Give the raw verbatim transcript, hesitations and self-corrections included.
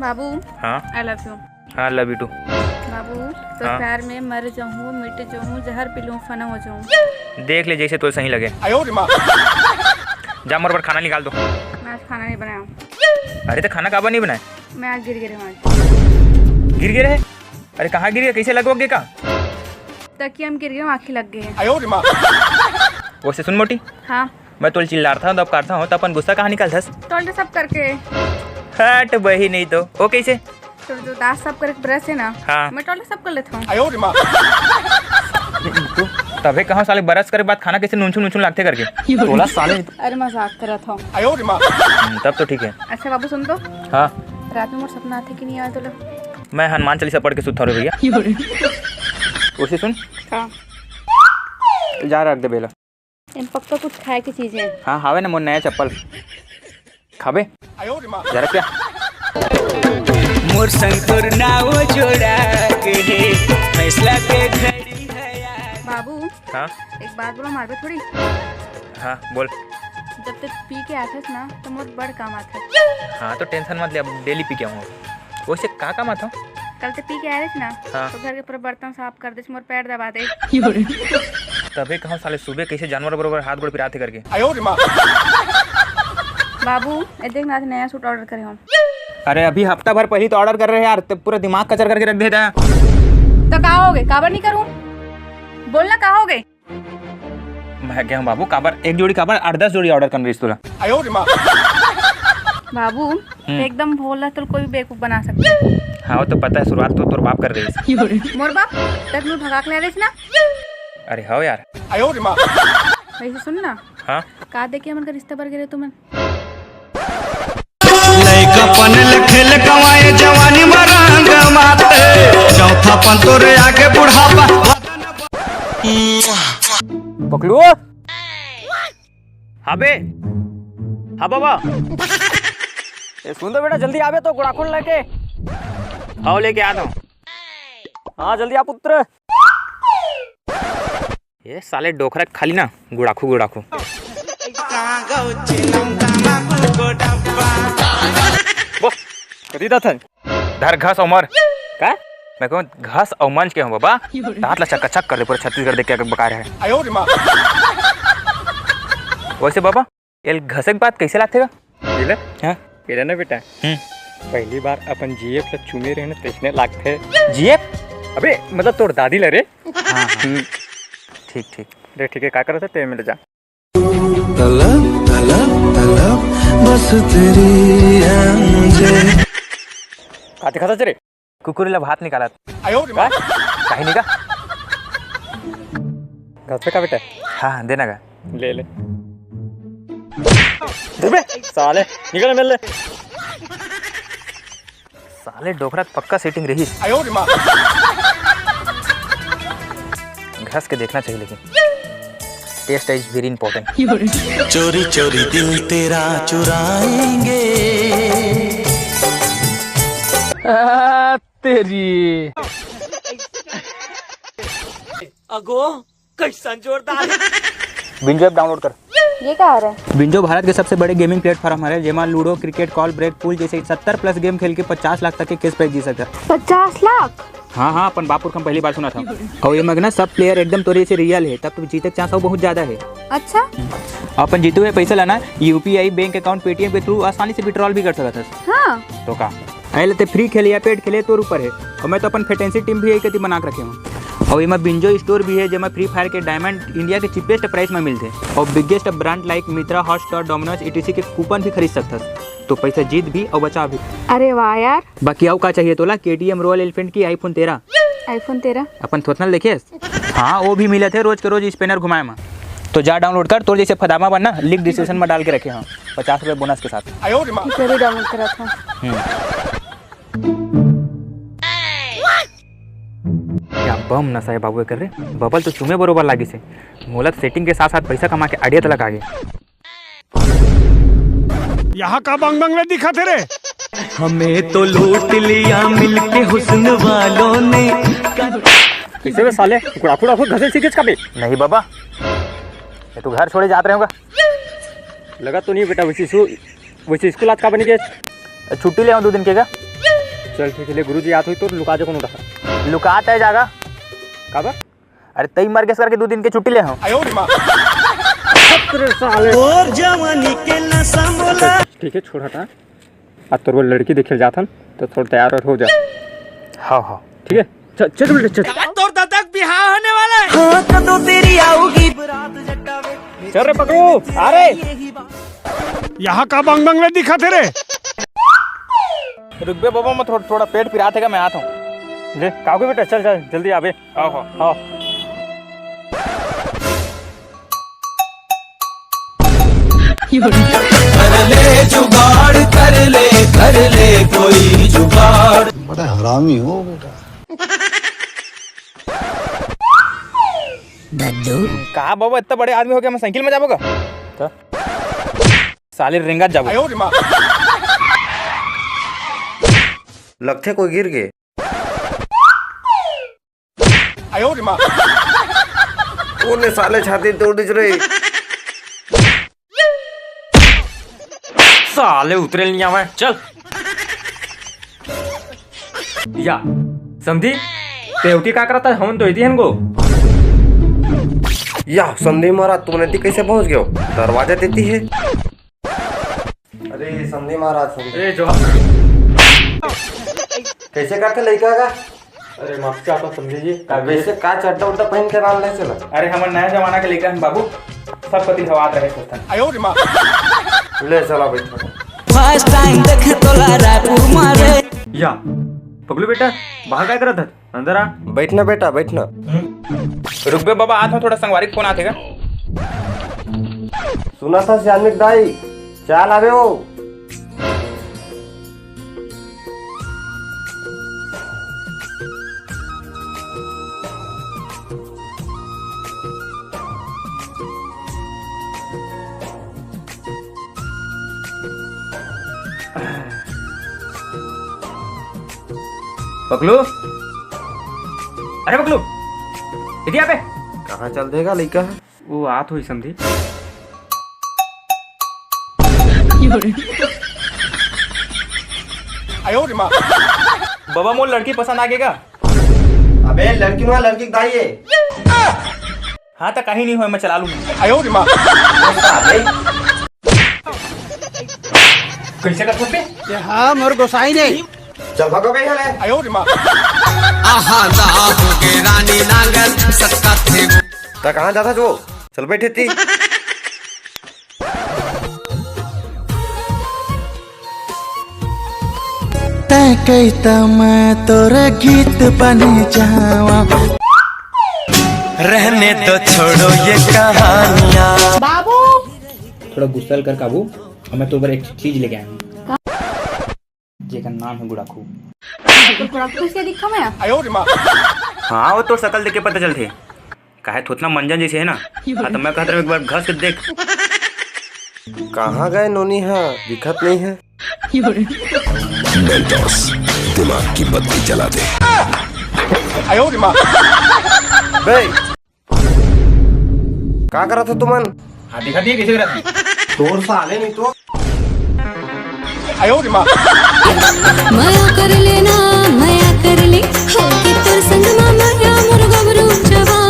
बाबू, हाँ? I love you। हाँ, love you too। बाबू, तो हाँ? प्यार में मर जाऊँ, मिट जाऊँ, जहर पी लूँ, फना हो जाऊँ। देख ले जैसे तो सही लगे। जा मोर बर खाना निकाल दो। मैं आज खाना नहीं बनाया। अरे तो खाना काबर नहीं बनाए? मैं आज गिर गिरे हूँ आज। गिर गिरे है? अरे कहाँ गिर गए, कैसे लगवा गे का? तकिया में गिर गए हूँ, आँखी लग गई है। वैसे सुन मोटी, हाँ। मैं तोल चिल्लारथा हूँ, दबकारथा हूँ, तो अपन गुस्सा कहाँ निकालथस? तोल तो सब करके। हट बही नहीं तो। ओ कैसे? तो जो दांत साफ करे के ब्रश है ना, हाँ। मैं टोल सब कर लेता हूँ। तू तभे कहाँ साले ब्रश करे बाद खाना कैसे नुनछुन नुनछुन लागथे करके। तोला साले। अरे मजाक करत हूँ। हम्म, तब तो ठीक है। अच्छा बाबू सुन तो। हाँ। रात में मोर सपना आथे कि नहीं आवे तोला? मैं हनुमान चालीसा पढ़ के सुता रे भैया। उसे सुन। हाँ। जा रख दे बेला। एम पक्का कुछ खाए के चीज है। हाँ, हावे ना मोर नया चप्पल। खाबे? जरा क्या? मोर संग तोर नाव जोड़ा के हे, फैसला के घड़ी है यार। बाबू, हाँ? एक बात बोलो, मारबे थोड़ी। हाँ, बोल। जब तक पी के आथस ना, तो मोर बड़ काम आथे। हाँ, तो tension मत ले, अब daily पी के आऊँगा। वैसे का काम आता? कल ते पी के आए रहिस ना, हाँ। तो घर के पूरा बर्तन साफ कर देस, मोर पैर दबा दे। तभे कहूँ साले सुबह कैसे जानवर बरोबर हाथ गोड़ पिराथे करके। बाबू, ए देख ना, आज नया suit order करे हूँ। अरे अभी हफ्ता भर पहली तो order कर रहे यार, तो पूरा दिमाग कचर करके रख देता। तो का होगे, काबर नहीं करूँ? बोलना का होगे? मैं क्या हूँ बाबू, काबर एक जोड़ी काबर आठ दस जोड़ी order करना रहिस तोला। बाबू, हम्म। एकदम भोला, तो कोई भी बेवकूफ बना सकता है। हाँ, वो तो पता है, शुरुआत तो तोर बाप कर रही है। मोर बाप तक मैं भगा के ले रही ना। अरे हो यार। वैसे सुन ना। हाँ। का देखे हमन का रिश्ता बर गे रहे तुमन? लइकापन ले खेल गंवाए जवानी म रंग माते, चौथापन तोरे आगे बुढ़ापा। पकलू। हाँ बे। हाँ बाबा। ए, सुन तो बेटा, जल्दी आबे तो गुड़ाखू ल लेके। हाँ, लेके आ रहा हूँ। हाँ, जल्दी आ पुत्र। ये साले डोकरा खाली ना गुड़ाखू गुड़ाखू। वो, कती दा थन? धर घस अउ मर। का? मैं कहूँ घस अउ मंज के हूँ बाबा। दांत ला चकाचक कर दे पूरा छत्तीसगढ़ देख के बकार है। वैसे बाबा, एल घसे के बाद कैसे लागथे गा? एला? हाँ। एला ना बेटा, हम्म। पहली बार अपन जीएफ ला चूमे रहे ना, तैसने लागथे। जीएफ? अबे, मतलब तोर दादी ला रे। हाँ, हाँ। हम्म। ठीक, ठीक। ले, ठीक है, का करत है, ते मिल जा। तलब, तलब, तलब, बस तेरी है मुझे। का दिखाता तेरे? कुकुर ला भात निकालत। आयो रे माँ। का? काहे निका? घर पे का बेटा? हाँ, हाँ, देना का। ले, ले। दे बे, साले, निकल मेरे ले। साले डोकरा के पक्का setting रही। आयो रे माँ। घस के देखना चाहिए लेकिन। Taste is very important। चोरी चोरी दिल तेरा चुराएंगे। आ, तेरी। अगो, कैसन जोरदार। Binjo app download कर। ये का हरे? Binjo भारत के सबसे बड़े gaming platform हरे, जेमा Ludo, cricket, call, break, pool जैसे सत्तर plus game खेल के पचास लाख तक के cash prize जीत सकत। पचास लाख? हाँ, हाँ, अपन बापुर के हम पहली बार सुनत हन। अउ एमा ना सब player एकदम तोरे जैसे real हे, तब तो जीते के chance अउ बहुत ज्यादा हे। अच्छा। अपन जीते हुए पैसा ला ना यूपीआई, bank account, Paytm के through आसानी से withdrawal भी कर सकत हस। हाँ। तो का? अरे ले ते free खेले या paid खेले, तोर ऊपर हे। अउ मैं तो अपन fantasy team भी यही कती बना के रखे हूँ। अउ एमा Binjo store भी हे, जेमा Free Fire के diamond India के cheapest price में मिलथे। अउ biggest brand like Myntra, Hotstar, Domino's, E T C के coupon भी खरीद सकथस। तो पैसा जीत भी अउ बचा भी। अरे वाह यार। बाकी अउ का चाहिए तोला? केटीएम Royal Enfield की iPhone तेरह। iPhone तेरह? अपन थोथना ल देखे हस? हाँ, वो भी मिलत हे रोज के रोज spinner घुमाए म। तो जा download कर, तोर जैसे फदामा बनना, link description में डाल के रखे हूँ, पचास रुपये bonus के साथ। ठीक है, अभी download करत हूँ। हम्म। क्या बम नशा है बाबू एकर रे। बबल तो चूमे बरोबर लागिस हे। मोला setting के साथ साथ पैसा कमा के idea तलक आगे। यहाँ का बंग बंग ले दिखत हे रे? हमें तो लूट लिया मिलके हुस्न वालों ने। कैसे बे साले, गुड़ाखू गुड़ाखू घसे सीखेस का बे? नहीं बाबा, ये तो घर छोड़े जात रहे होगा। लगा तो नहीं बेटा, वैसे सु-, वैसे स्कूल आज का बनी गया? छुट्टी ले आऊँ दो दिन के का? चल ठीक हे, ले गुरुजी आत होही तो लुका जा कोनो डहर। लुकात हे जागा। काबर? अरे तई मर गेस करके दू दिन के छुट्टी ले हंव। ठीक हे, छोड़ हटा। आज तोर बर लड़की देखे जाथन, तो थोड़ा तैयार और हो जा। हाँ, हाँ। ठीक हे, चल, चल बेटा, चल। तोर दादा के बिहाव होने वाला हे। हाँ, कदों तेरी आऊगी बरात जट्टा में। चल रे पकलू, आ रे। यहाँ का बंग बंग ले दिखा थे रे? रुकबे बाबा, मैं थोड़ा, थोड़ा पेट पिरात हे का, मैं आत हंव। ले, काकू बेटा, चल, चल, जल्दी आबे। हाँ, हाँ। हाँ। कर ले जुगाड़, कर ले, कर ले कोई जुगाड़। बड़ा हरामी हो बेटा। दद्दू। का बाबा, इतना बड़े आदमी हो गया, मैं साइकिल में जाबो का? तो? साले रेंगत जाबो। लगथे कोई गिर गे। कोन ए साले छाती तोड़ दिस रे? साले उतरे नइ आवय, चल। या, समधी, तें ओती का करत हस? हमन तो एती हन गो। या, समधी महाराज, तुमन एती कइसे पहुंच गेव? दरवाजा तो एती हे। अरे समधी महाराज, समधी। ए, जोहार। कइसे करथे लइका का? अरे माफ चाहत हंव समधी जी। का वइसे का चड्डा उड्डा पहिन के राम ले चला? अरे हमन नया जमाना के लइका हन बाबू, सब कति हवात रहे सोचथन। ले चला बइठा। First time देखे तोला रायपुर मा रे। या, पगलू बेटा, बाहर काय करत हस? अंदर आ। बइठ ना बेटा, बइठ ना। रुकबे बाबा, आत हंव, थोड़ा संगवारी के फोन आत हे गा। सुनत हस यामिक दाई, चाल आबे ओ। पकलू, अरे पकलू, एती आ बे। कहाँ चल देगा लइका हे? ओ आत होही समधी। बाबा, मोर लड़की पसंद आ गे गा। अबे लड़की मा लड़की के दाई हे। हाँ, त काही नइ होय, मैं चला लूँ। कइसे करत हस बे? ये हाँ, मोर गोसाई नहीं। चल भागो बे, हले। आहा, दा हो गे रानी नांगल, सटका थे। त कहाँ जात हस वो? चल बइठे ती। तैं कहिता मैं तोर गीत बने जावा। रहने दो, छोड़ो ये कहानियाँ। बाबू। थोड़ा गुस्सा कर काबू, अउ मैं तोर बर एक चीज लेके आया हूँ। का? जेकर नाम हे गुड़ाखू। तो गुड़ाखू कइसे दिखा मैं? हाँ, वो तोर सकल देख के पता चलथे। काहे थोथना मंजन जइसे हे ना? हाँ, त मैं कहत रहेंव एक बार घस के देख। कहाँ गय नोनी ह? दिखत नइ हे। मेंटोस, दिमाग की बत्ती जला दे। बे, का करत हो तुमन? हाँ, दिखा दिए कइसे करत हे। तोर साले नहीं तो। मया कर लेना, मया कर ले, होके तोर संग मा मया मोर गबरू जवान।